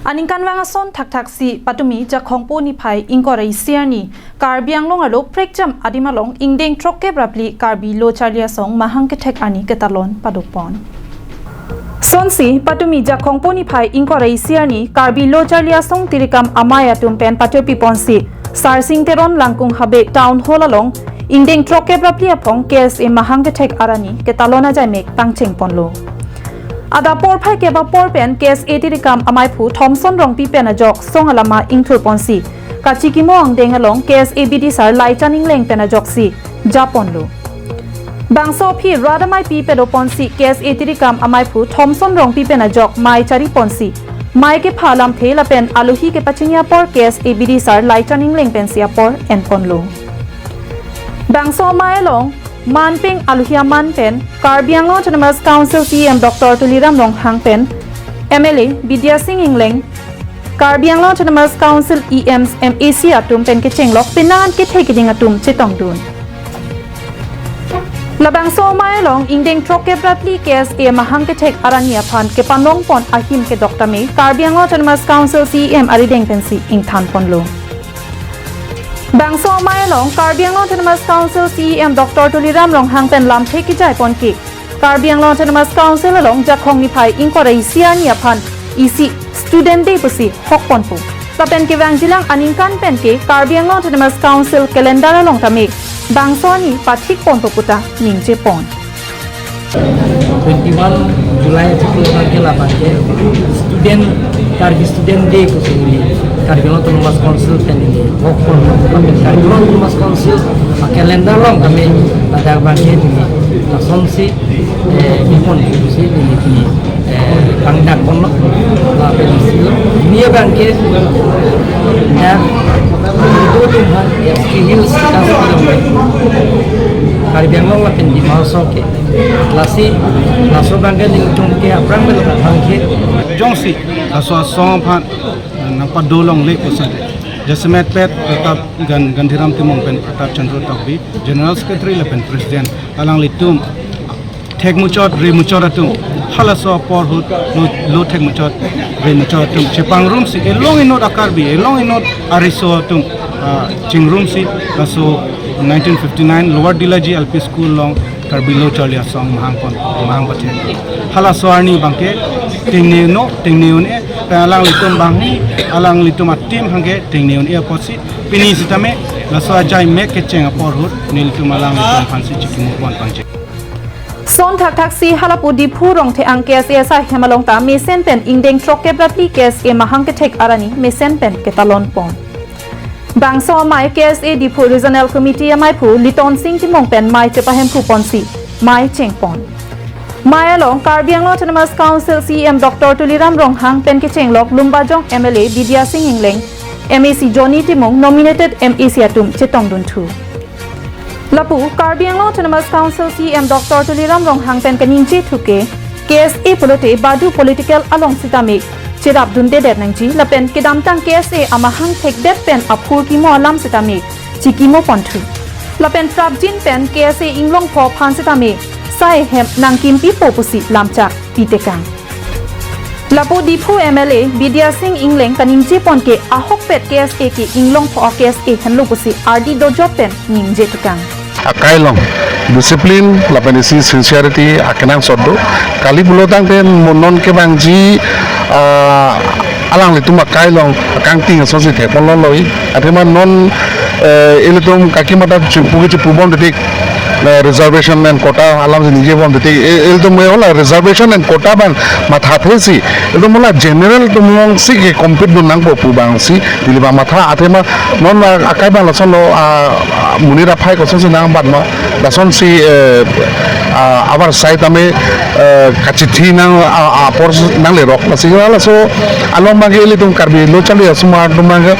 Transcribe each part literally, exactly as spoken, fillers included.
Aningkanvang ason thakthaksi patumi Jakhongpo niphai ingkoi ra isi arni Karbi Anglong arlo prekjam adim along ingdeng throkkep ra phli Karbi Lo Charli Asong mahang kethek arni ketalon padopon. Sonsi patumi Jakhongpo niphai ingkoi ra isi arni Karbi Lo Charli Asong tirikam amei atum pen patirpi ponsi Sarsing Teron Langkung Habe Town Hall along ingdeng throkkep ra phli aphong K S A mahang kethek arni ketalon ajaimek pangcheng ponlo. Adap porphai kep apor pen K S A tirikam ameiphu Thomson Rongpi pen ajok song alama ingthur ponsi kachikimo angdeng along K S A bidisar Laichan Engleng pen ajoksi japonlo. Bangso aphi rat amei pi pedo ponsi K S A tirikam ameiphu Thomson Rongpi pen ajok mei chari ponsi mei kepha lamthe lapen aluhi kepachini apor K S A bidisar Laichan Engleng pensi apor en ponlo. Bangso amei along manpeng aluhi aman pen Karbi Anglong Autonomous Council C E M Doctor Tuliram Ronghang pen M L A Bidya Sing Engleng, Karbi Anglong Autonomous Council E Ms, M A C atum pen kechenglok penang an kethe keding atum chetongdun. Labangso amei along ingdeng throkkep ra phli K S A mahang kethek arni aphan kepanong pon ahim kedok tame Karbi Anglong Autonomous Council C E M arideng pensi ingthan ponlo. Bangso amei along Karbi Anglong Autonomous Council C E M Doctor Tuliram Ronghang pen lamthe kejai pon ke Karbi Anglong Autonomous Council along Jakhong niphai ingkoi ra isi arni aphan isi Student Day pusi hok ponpo. Lapen kevangjilang aningkan pen ke Karbi Anglong Autonomous Council calendar along tame bangso arni pathik ponpo puta ningje pon. Twenty one July chiklo abang ke labang ke student, Karbi Student Day pusi neli Karbi Anglong Autonomous Council pen neli hok pon, lapen Karbi Anglong Autonomous Council a calendar along tame ladak abang ke neli lasonsi, eh, bipon pusi neli, eh, pangdak ponlo, lapen isi lo, neli abang ke ya, itu tuh, ya, skill, skill, Karbi Anglong lapen Dima Hasao ke. Lasi, laso abang ke nelitum ke aphrang pen abang ke. Jongsi laso asong aphan nangpado longle pusi jasemet pet Pratap Gan-, Gandhiram Timung pen Pratap Chandra Tokbi, General Secretary lapen President, alanglitum thekmuchot remuchot atum, halaso apor ahut lo, lo thekmuchot remuchot atum chepangrumsi elong inut a-Karbi, elong inut ariso atum, ah, chingrumsi laso nineteen fifty nine Lower Dilaji L P School along Karbi Lo Charli Asong mahang pon, mahang pathe. Halaso arni abang ke tengne un-o, tengne un-e, pen alanglitum abang, alanglitum a-team abang ke tengne un-e apotsi pini sitame laso ajaimek kecheng apor ahut nelitum alanglitum aphansi chikimo pon pangcheng. Son thakthaksi halapu Diphu Rongthe-ang K S A asaihem along ta mesen pen ingdeng throkkep ra phli K S A mahang kethek arni mesen pen ketalon pon. Bangso amei K S A Diphu Regional Committee ameiphu Liton Sing Timung pen mei chepahemphu ponsi mei cheng pon. Mei along Karbi Anglong Autonomous Council C E M Doctor Tuliram Ronghang pen kechenglok Lumbajong M L A Bidya Sing Engleng, M A C Johnny Timung, nominated M A C atum chetongdunthu. Lapu Karbi Anglong Autonomous Council C E M Doctor Tuliram Ronghang pen kaningjethu ke, K S A pulote badu political along sitame cherapdundedet nangji lapen kedamtang K S A amahang thekdet pen aphurkimo alam sitame chikimo ponthu. Lapen prapjin pen K S A inglongpho aphan sitame saihem nangkimpipo pusi lamchak pitekang. Lapu Diphu M L A Bidya Sing Engleng kaningje pon ke ahokpet K S A ke inglongpho a-K S A henlo pusi ardi dojot pen ningje tukang. Akai along discipline lapen isi sincerity akenangsot do. Kali pulotangte mo non kevangji, ah, alanglitum akai along akangting asonsi thekponlonglo-i. Athema non, eh, ilitum kaki mata chipu ke chipu bom detik, eh, reservation and quota alam si ningje bom detik. E-, ilitum me hola reservation and quota abang mathathesi, ilitum hola general atum alongsi ke compete dun nangpo pu abangsi neli abang matha. Athema non, ah, akai abang lasonlo, ah, monit aphai kosonsi nangbatma, lasonsi, eh, ah, abar sai tame, eh, kachithi nang, ah, apor nanglerok. Lasi laso along abang ke ilitum Karbi Lo Charli Asomar atum abang ke,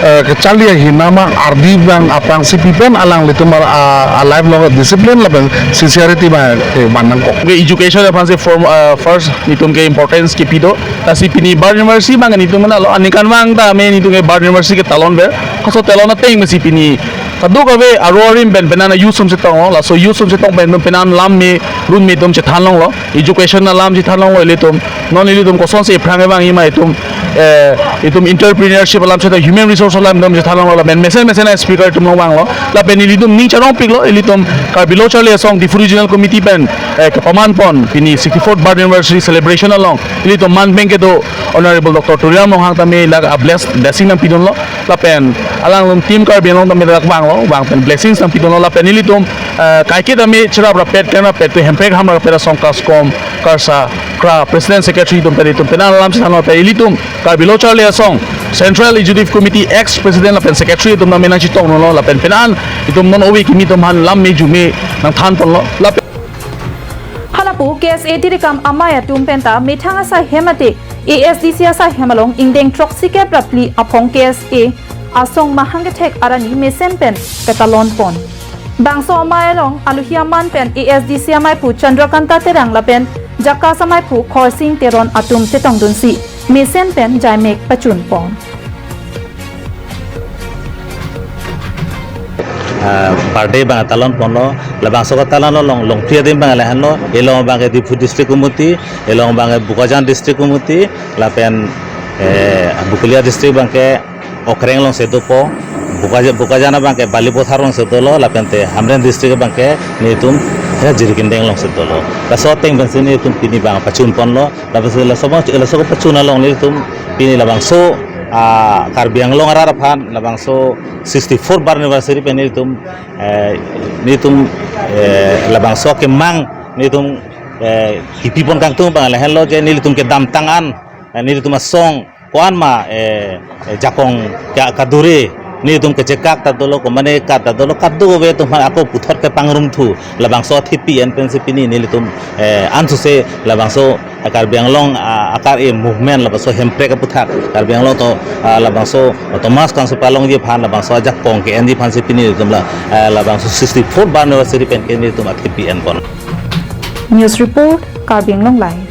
eh, kecharli ahin nama ardi abang aphrangsi pi pen alanglitum a, a, a-life along discipline lapen sincerity abang, eh, van nangkok. Ke education aphansi form, ah, first netum ke importance kepi do. Lasi pini birth anniversary abang netum nalo aningkanvang tame netum ke birth anniversary ketalonver. Halaso talon ateng mesi pini kadokave aro arim pen penan youth atum chetonglo, laso youth atum chetong pen penan lam me, run me atum chethanlonglo, education alam chethanlonglo ilitum. Non ilitum kosonsi aphrang kevangji ma itum eh, itum entrepreneurship alam seta human resource alam itum chethan longlo lapen mesen mesen a-speaker itum along vanglo. Lapen ilitum ning charongpiklo, ilitum Karbi Lo Charli Asong Diphu Regional Committee pen, eh, kapaman pon pini sixty-fourth birth anniversary celebration along ilitum man pen kedo Honorable Doctor Tuliram Ronghang tame lake a-bless, blessing nangpidunlo. Lapen alanglitum Team Karbi Anglong tame dak vanglo, vang pen blessings nangpidunlo. Lapen ilitum, eh, kaike tame cherap rapet, kena rapet, tu hemprek ham rapet asong KASCOM, KARSA, KRA, President Secretary itum pen itum pen alam chethanlo pen ilitum Karbi Lo Charli Asong Central Executive Committee ex President lapen Secretary itum tame nangchetongdunlo lapen penan itum non ove kimi itum aphan lam me jume nangthanponlo lapen Halapu K S A tirikam amei atum penta methang asai hem ate A S D C asai hem along ingdeng throksi kep ra phli aphong K S A asong mahang kethek arni mesen pen ketalon pon. Bangso amei along aluhi aman pen A S D C ameiphu Chandrakanta Terang lapen JACAS ameiphu Khorsing Teron atum chetongdunsi mesen pen jaimek pachun pon. Ah, birthday abang talon ponlo, labangso katalon along longphli adim abang lahenlo, elong abangke Diphu District Committee, elong abangke Bokajan District Committee, lapen, eh, Bokolia District abangke Okrang alongsi dopo, Bokaja-, Bokajan abangke Balipathar alongsi dolo, lapen te Hamren District abangke nelitum hera Jirikindeng alongsi dolo. Laso ateng pensi nelitum pini abang pachun ponlo, lapensi laso abang, laso pachun along nelitum pini labangso, ah, Karbi Anglong arat aphan labangso sixty-fourth birth anniversary pen nelitum, eh, nelitum, eh, labangso kemang nelitum, eh, kipipon kangtung abang lahenlo je nelitum kedamtang an, eh, nelitum asong ko-an ma, eh, eh, jakong ka-, kadure nelitum kechekak ta dolo, komane kat ta dolo, kadokave atum aphan ako puthot kepangrumthu labangso athepi an pensi pini nelitum, eh, ansose labangso Karbi Anglong, ah, akar-e movement labangso hemprek aputhak Karbi Anglong atum, ah, labangso Thomas Kangsopa Longji aphan labangso ajakong ke-enji aphansi pini nelitum la, eh, labangso sixty-fourth birth anniversary pen ke nelitum athepi enpon. News report, Karbi Anglong Live.